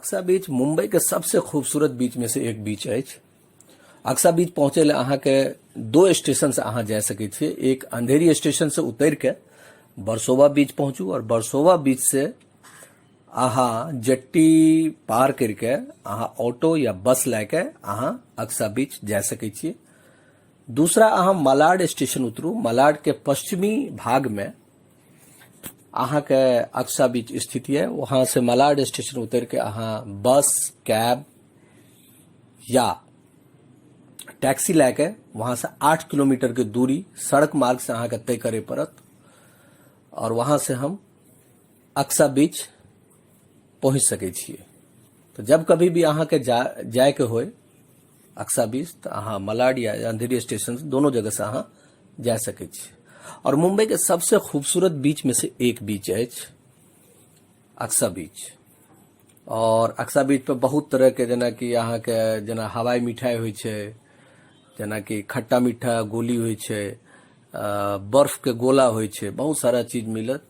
अक्सा बीच मुंबई के सबसे खूबसूरत बीच में से एक बीच अछि। अक्सा बीच पहुंचे ले अहाँके दो स्टेशन से अहाँ जा सकै छियै। एक अंधेरी स्टेशन से उतर के बरसोवा बीच पहुंचू और बरसोवा बीच से अहाँ जेट्टी पार करके अहाँ ऑटो या बस लए के अहाँ अक्सा बीच जा सकै छियै। दूसरा अहाँ मलाड स्टेशन उतरू। मलाड के पश्चिमी भाग में अहाँके अक्सा बीच स्थित यऽ। वहाँ से मलाड स्टेशन उतर के अहाँ बस, कैब या टैक्सी लए के वहाँ से 8 किलोमीटर के दूरी सड़क मार्ग से अहाँके तय करे पड़त और वहाँ से हम अक्सा बीच पहुँच सकै छियै। तऽ जब कभी भी अहाँके जायके होय अक्सा बीच तऽ अहाँ मलाड या अंधेरी स्टेशन दोनों जगह से अहाँ जा सकै छी। और मुंबई के सबसे खूबसूरत बीच में से एक बीच अछि अक्सा बीच। और अक्सा बीच पर बहुत तरह के जेनाकि अहाँके जेना हवाई मिठाई होइ छै, जेनाकि खट्टा मीठा गोली होइ छै, बर्फ के गोला होइ छै, बहुत सारा चीज मिलत।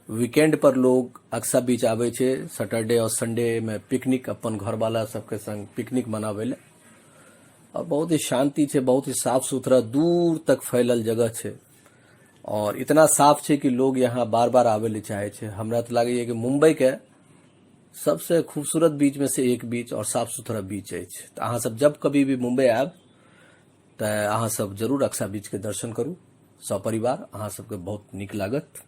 वीकेंड पर लोग अक्सा बीच आबै छै सैटरडे और संडे में पिकनिक अपन घरवाला सबके संग पिकनिक मनाबै लए। और बहुत ही शांति छै, बहुत ही साफ सुथरा दूर तक फैलल जगह छै और इतना साफ छै कि लोग यहाँ बार बार आबै लए चाहे छै। हमरा तऽ लागैए कि मुंबई के सबसे खूबसूरत बीच में से एक बीच और साफ सुथरा बीच अछि। तऽ अहाँ सब जब कभी भी मुंबई आयब तऽ अहाँ सब जरूर अक्सा बीच के दर्शन करू सपरिवार, अहाँ सबके बहुत नीक लागत।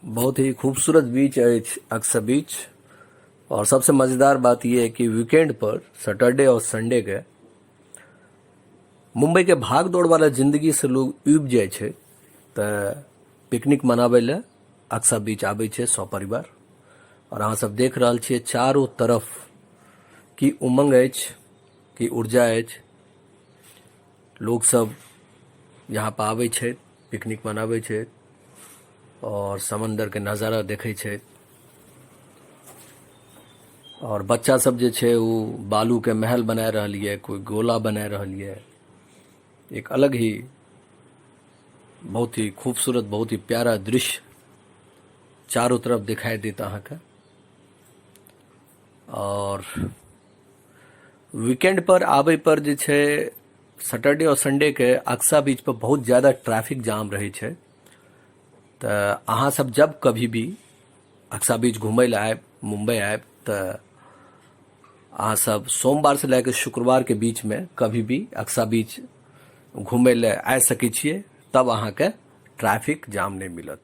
बहुत ही खूबसूरत बीच अछि अक्सा बीच। और सबसे मज़ेदार बात यह है कि वीकेंड पर सैटरडे और संडे के मुंबई के भाग दौड़ वाला जिंदगी से लोग उब जाए छै तऽ पिकनिक मनाबै लए अक्सा बीच आबै छै सपरिवार। और अहाँ सब देख रहल छियै चारों तरफ की उमंग अछि, की ऊर्जा अछि। लोग सब यहाँ पर आबै छै, पिकनिक मनाबै छै और समंदर के नजारा देखै छै। और बच्चा सब जे छै उ बालू के महल बना रहल ये, कोई गोला बना रहल ये। एक अलग ही बहुत ही खूबसूरत बहुत ही प्यारा दृश्य चारों तरफ दिखाई देता अहाँके। और वीकेंड पर आबै पर जे छै सैटरडे और संडे के अक्सा बीच पर बहुत ज़्यादा ट्रैफिक जाम रहै छै। तऽ अहाँ सब जब कभी भी अक्सा बीच घूमै लए आयब, मुंबई आयब, तऽ अहाँ सब सोमवार से लए के शुक्रवार के बीच में कभी भी अक्सा बीच घूमै लए आबि सकै छियै, तब अहाँके ट्रैफिक जाम नहि मिलत।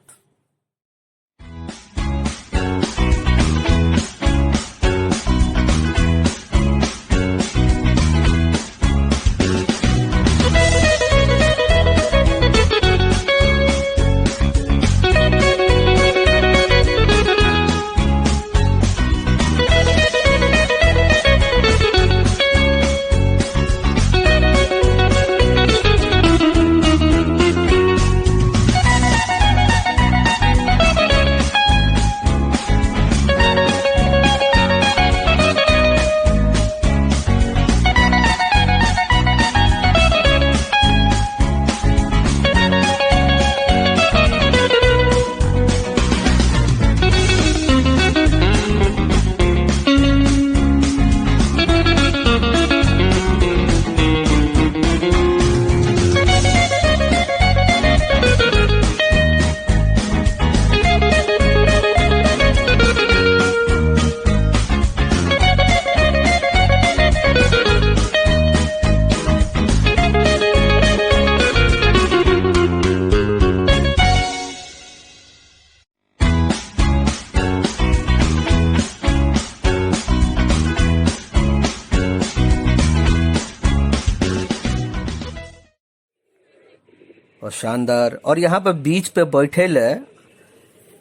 और शानदार। और यहाँ पर बीच पे बैठे ले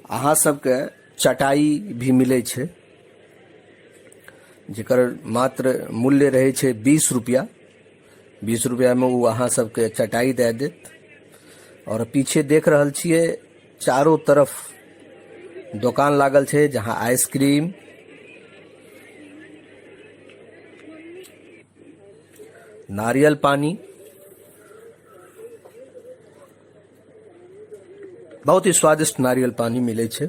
अहाँ सबके चटाई भी मिलै छै, जेकर मात्र मूल्य रहै छै 20 रुपया। 20 रुपया में ओ अहाँ सबके चटाई दए देत। और पीछे देख रहल छियै चारों तरफ दोकान लागल छै, जहाँ आइसक्रीम, नारियल पानी, बहुत ही स्वादिष्ट नारियल पानी मिलै छै।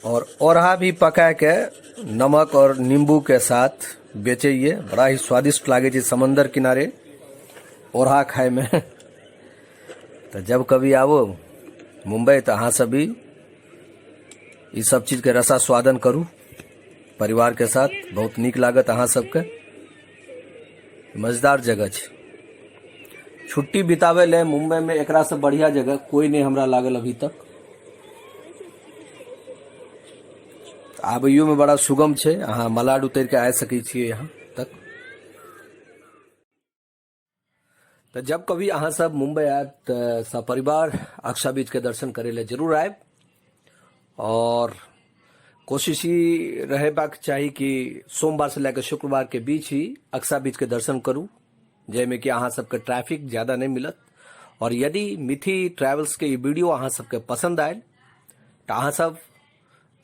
और ओरहा भी पका के नमक और नींबू के साथ बेचैए। बड़ा ही स्वादिष्ट लागे छै समंदर किनारे ओरहा खाए में। तो जब कभी आबो मुंबई तो अहाँ सब भी ई सब चीज के रसा स्वादन करू परिवार के साथ, बहुत नीक लागत अहाँ सबके। मजेदार जगह छै छुट्टी बितावे ले मुंबई में, एकरा से बढ़िया जगह कोई नहीं हमरा लागल अभी तक। आबैयो में बड़ा सुगम छै, अहाँ मलाड उतर के आ सकै छियै यहाँ तक। तो जब कभी अहाँ सब मुंबई आयब तो सपरिवार अक्सा बीच के दर्शन करे ले जरूर आयब। और कोशिश ही रहेबाक चाही कि सोमवार से लेकर शुक्रवार के बीच ही अक्सा बीच के दर्शन करू, जाहिमे कि अहाँ सबके ट्रैफिक ज्यादा नहीं मिलत। और यदि मिथि ट्रेवल्स के ई वीडियो अहाँ सबके पसंद आयल तो अहाँ सब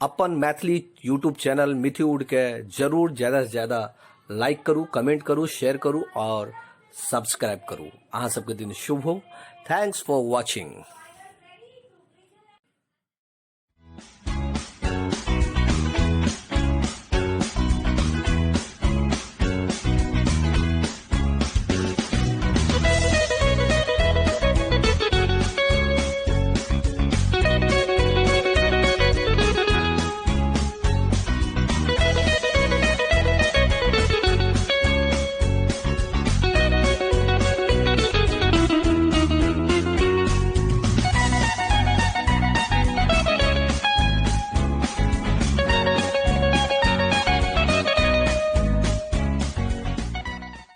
अपन मैथिली यूट्यूब चैनल मिथिवुड के जरूर ज़्यादा से ज़्यादा लाइक करू, कमेंट करू, शेयर करू और सब्सक्राइब करू। अहाँ सबके दिन शुभ हो। Thanks for watching.